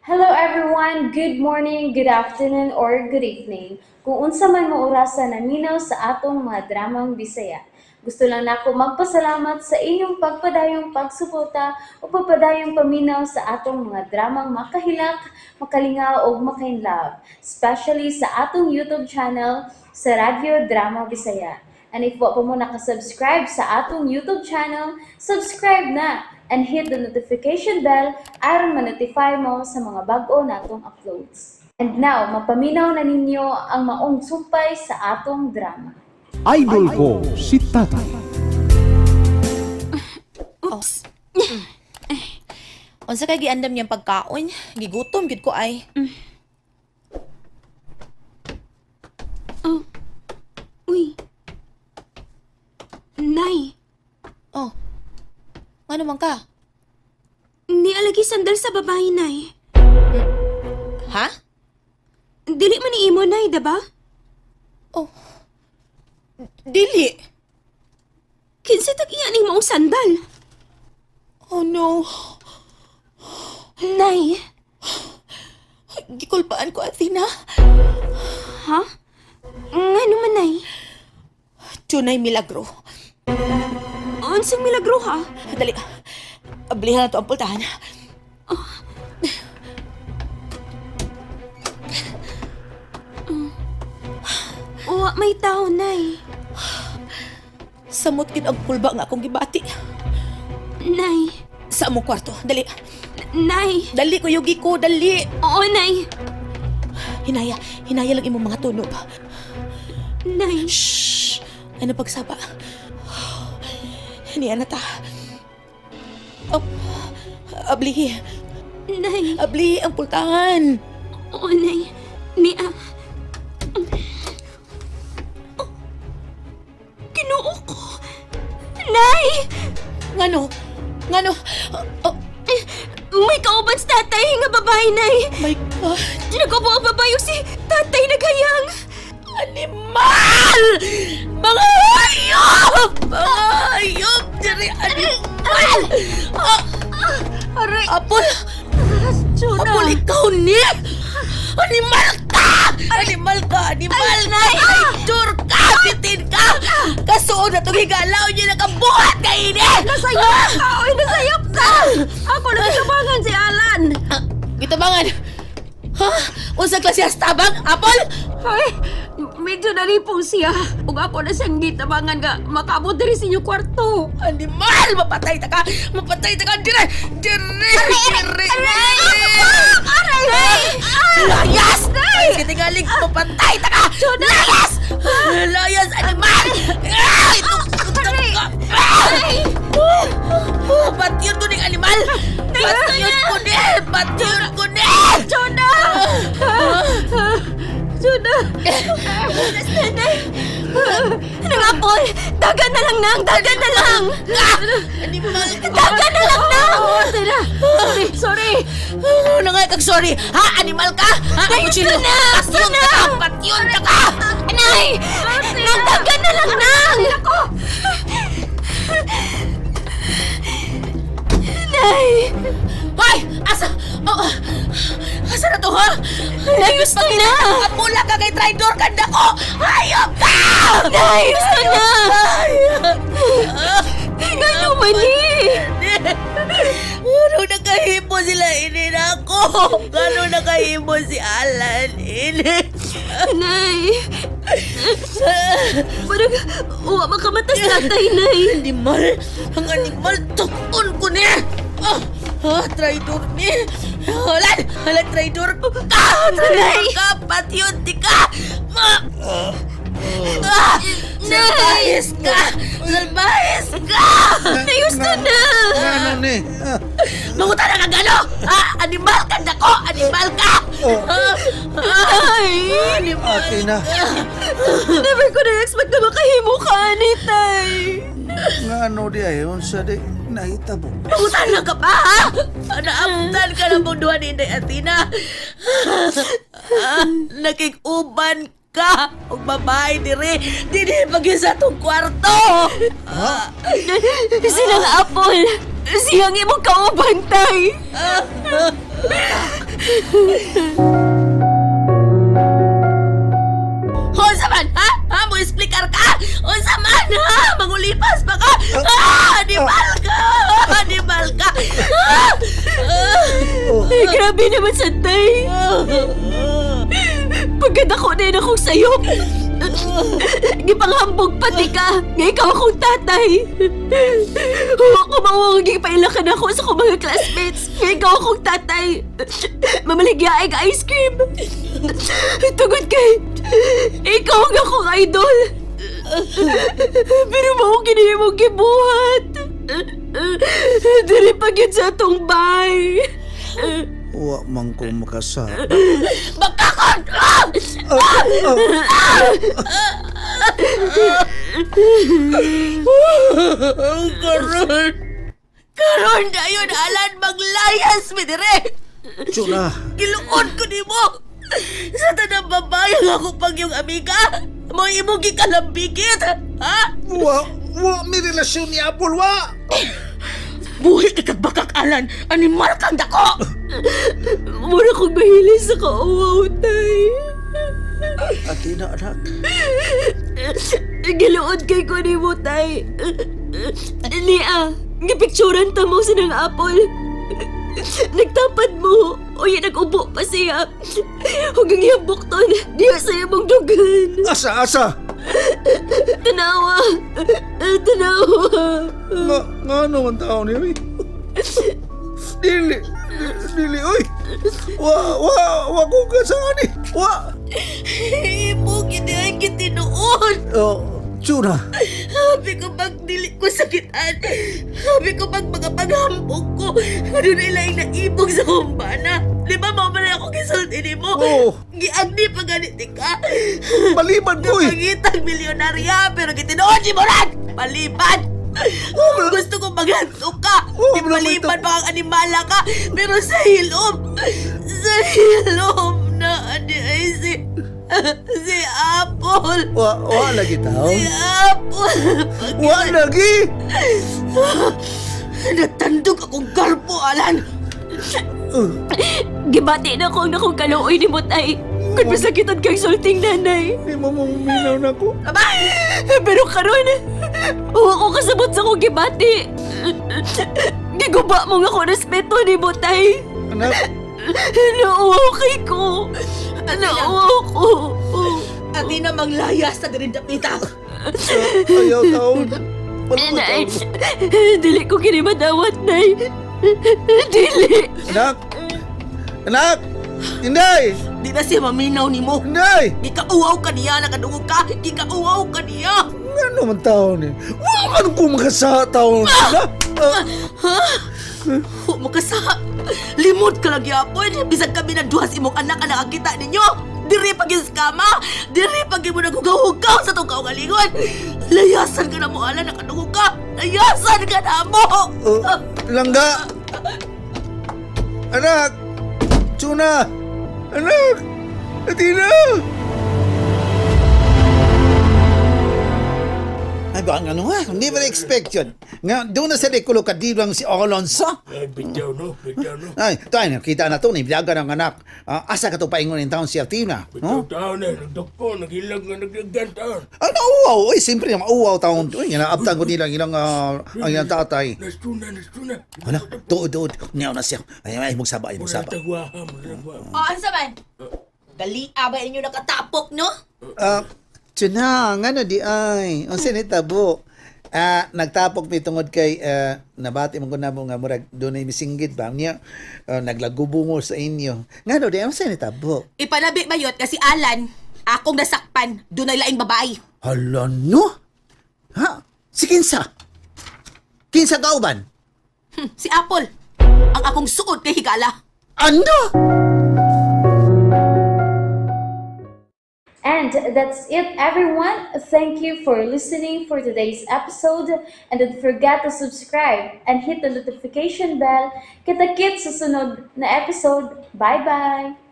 Hello everyone! Good morning, good afternoon, or good evening. Kung unsa man mo orasa naminaw sa atong mga dramang Bisaya. Gusto lang nako magpasalamat sa inyong pagpadayong pagsuporta o pagpadayong paminaw sa atong mga dramang makahilak, makalingaw ug makainlove, especially sa atong YouTube channel sa Radyo Drama Bisaya. And if wa pa mo nakasubscribe sa atong YouTube channel, subscribe na and hit the notification bell aron ma-notify mo sa mga bag-o natong uploads. And now, mapaminaw na ninyo ang maong sumpay sa atong drama. Idol ko si Tatay. Oops. Unsa kay giandam niyang pagkaon? Gigutom gid ko ay. Oh. Uy. Nay, Oh. Ano man ka? nialagi sandal sa babae, Nay. Ha? Dili man ni imo, Nay, diba? Oh. Dili. Kinsa tag iya ning maong sandal? Oh no. Nay, Gikulpaan ko, Athena. ha? Ngano man, Nay? Tunay milagro. Unsang milagro ha? Dali. Ablihan na to ang pultahan. Wa may tao, Nay. Samot gid ang kulba nga akong gibati. Nay, Sa among kwarto. Dali. Nay. Dali ko yugi ko, dali. Oo, Nay. Hinaya, hinaya lang imong mga tunob. Nay. Shh! Ano pagsaba? Niya na ta. Oh, ablihi. Nay. Abli ang pultahan. Oo, Nay. Niya. Oh. Ginoo ko. Nay! Ngano? Ngano? Oh, May kauban sa tatay nga babae, Nay. my God. Nagkubo ang babae ug si tatay naghayang. Animal! Mga hayop! Mga hayop! Diri, animal! Ah, Aray! Apol! Jonah! Apol, ikaw ni! Animal ka! Animal ka! Animal ka! Traitor ka! Bitin ka! Kasuod na itong higalaw niya nakabuhat ka ini! Nasayop ka! Oy, nasayop ka! Ako na gitabangan si Alan! Ah, Gitabangan! Ha? Unsa klase as tabang? Apol? Ay, medyo nalipong siya. Ug ako na siyang gitabangan nga makaabot diri sa inyong kwarto. Animal! Mapatay ta ka! Mapatay ta ka! Dire! Dire! Dire! Aray! Aray! Layas! Ay! Tingaling! Mapatay ta ka! Layas! Layas! Animal! Ah! Ito! Aray! Ah! Oh, Patyon ko ning animal! Patyon ko ni! Patyon ko ni! Jonah! Jonah! Nanay! Nangapol! Dagan na lang nang! Dagan na lang! Animal! Dagan na lang nang! Sila! Sorry! Sorry! Ano nga kag sorry? Ha? Animal ka? Ha? Gusto na! Patyon ka! Patyon ka ka! Nay! Nang dagan na lang nang! Ako! Nay! Hoy! Asa? Oh, asa na to ha? Nay, gusto na! Apula ka kay traidor kanda ko! Hayop ka! Nay, gusto na! Ngano man eh? Ano nakahimo sila ini na ako? Ano nakahimo si Alan ini? Nay! Parang uwa makamatas natay, Nay! Animal! Ang animal! Tukon ko ni! Ah, ah, traidor ni! Alan! Alan, traidor ka! Traidor ka! Patyon di ka! Ah! Ah! Salbahis ka! Salbahis ka! Nay, gusto na! Ano ni? Ah, Mangutan na ka gano! Ah, animal ka nako! Animal ka! Ah, ah, Nay! animal! Athena, Never ko na-expect na makahimo ka, ani, Tay! nga ano di ay unsa di nahitabo. Mangutan na ka pa, ha? Naamtan ka na mong duha ni Inday Athena. Ah, nakikuban ka og babae dire. Dili pag sa atong kwarto. Ha? Silang Apple! Siyang imong kauban, Tay! Unsa man, ha? Ha? Mo explicar ka? Unsa man, ha? Mangulipas pa ka? Ah! Animal ka! Animal ka! Ah! Ay, grabe naman sa tay. Pagkadako na yun akong sayop. Gipanghambog pati ka. Nga ikaw akong tatay. Huwag ko mawang gipailakan ako sa akong mga classmates. Nga ikaw akong tatay. Mamaligya ay ice cream. Tugod kay, ikaw ang akong idol. Pero mao kini imong gibuhat. Diri pa gyud sa atong bay. Wa man ko makasaba. Magkakon! Ah! Karon! Karon dayon alan maglayas mi dire! Tsuna, Giluon ko nimo! Sa tanang babae nga ako pag yung amiga! Mo imong gikalambigit! Ha? wa, wa mi relasyon ni Apple, wa! Buhi ka kagbakak, Alan! Animal kang dako! Mura kong mahili sa kauwaw, tay. Atina, anak. Giluod kay ko ni mo, tay. Nia, gipicturan ta mo sinang apple. Nagtapad mo. Uy, nag-ubo pa siya. Huwag ang iyang bukton. Diya sa imong dugan. Asa, asa! Tanawa. Tanawa. Nga, nga ano man tao niyo, eh? Dili, dili, oy! Wa, wa, wa ko kasaan eh! Wa! Imo gid ay gitinuod! Oh, Tsuna, Habi ko bang dili ko sakitan. Habi ko bang mga paghambog ko. Ano na ilaing naibog sa kumbana. Di ba mao man ako gisulti nimo? Oo. Giagni pa ganit ka. Maliban ko eh! Pangitang milyonarya pero gitinuod ni Moran. Maliban. Gusto ko maghanto ka. Oo, Di wala maliban pa ang animala ka. Pero sa hilom na ani ay si Apple. Wa, wa lagi tao. Si Apple. Wa lagi! Natandog akong garbo, Alan! Gibati na ko ang nakong kaluoy ni mo, tay. Kung masakitan kang sulting nanay. Di mo maminaw na ko. Aba! Pero karon, uwa ko kasabot sa akong gibati. Giguba mo nga ko respeto ni mo, tay. Anak, Nauwaw kay ko. Nauwaw ko. At di na manglayas na din dapita. ayaw taon. Nay, dili ko kini madawat, nay. Dili. Anak! Anak! Inday! Di na siya maminaw ni mo. Inday! Di ka uwaw ka niya, nakadungog ka. Di ka uwaw ka niya. Nga naman taon eh. Wa man ko makasa taon. Ah, Huwag mo kasaka. Limod ka lang yapon. Bisan kami na duha sa imong anak ang nakakita ninyo. Diri pag kama. Diri pag mo nagugaw-hugaw sa itong kaugalingon. Layasan ka na mo, Alan. Nakadungog ka. Layasan ka na mo. oh, langga! Anak! Tsuna! Anak! Atina! Ay ba, ang ano nga, never expect yun. Nga, doon na sa likulo kadilang si Alonso. Ay, bitaw no, bitaw no. Ay, tayo, nakita na to, nibilaga ng anak. Ah, asa ka to paingon in taon si Athena? Bitaw No? taon eh, nagdakpo, nagilag nga nagdagdan taon. Ah, nauwaw. Uy, siyempre, mauwaw taon. Uy, inaabtan ko nila ang ilang, ang ilang tatay. Nastuna, nastuna. Hala, tuod, tuod. Niyaw na siya. Ay, ay, magsaba, ay, magsaba. Tagwaha, magsaba. O, ano man? Dali, aba inyo nakatapok, no? Ah, tsuna, nga na di ay. Unsa ni tabo? Ah, nagtapok mi tungod kay nabati man ko namo nga murag dunay misinggit ba niya naglagubo mo sa inyo. Nga no di ay unsa ni tabo? Ipanabi ba yun kasi Alan, akong nasakpan, dunay laing babae. Hala no. Ha? Si kinsa? Kinsa kauban? Si Apple, ang akong suod kay Higala. Ano? And that's it, everyone. Thank you for listening for today's episode. And don't forget to subscribe and hit the notification bell. Kita-kits sa sunod na episode. Bye-bye!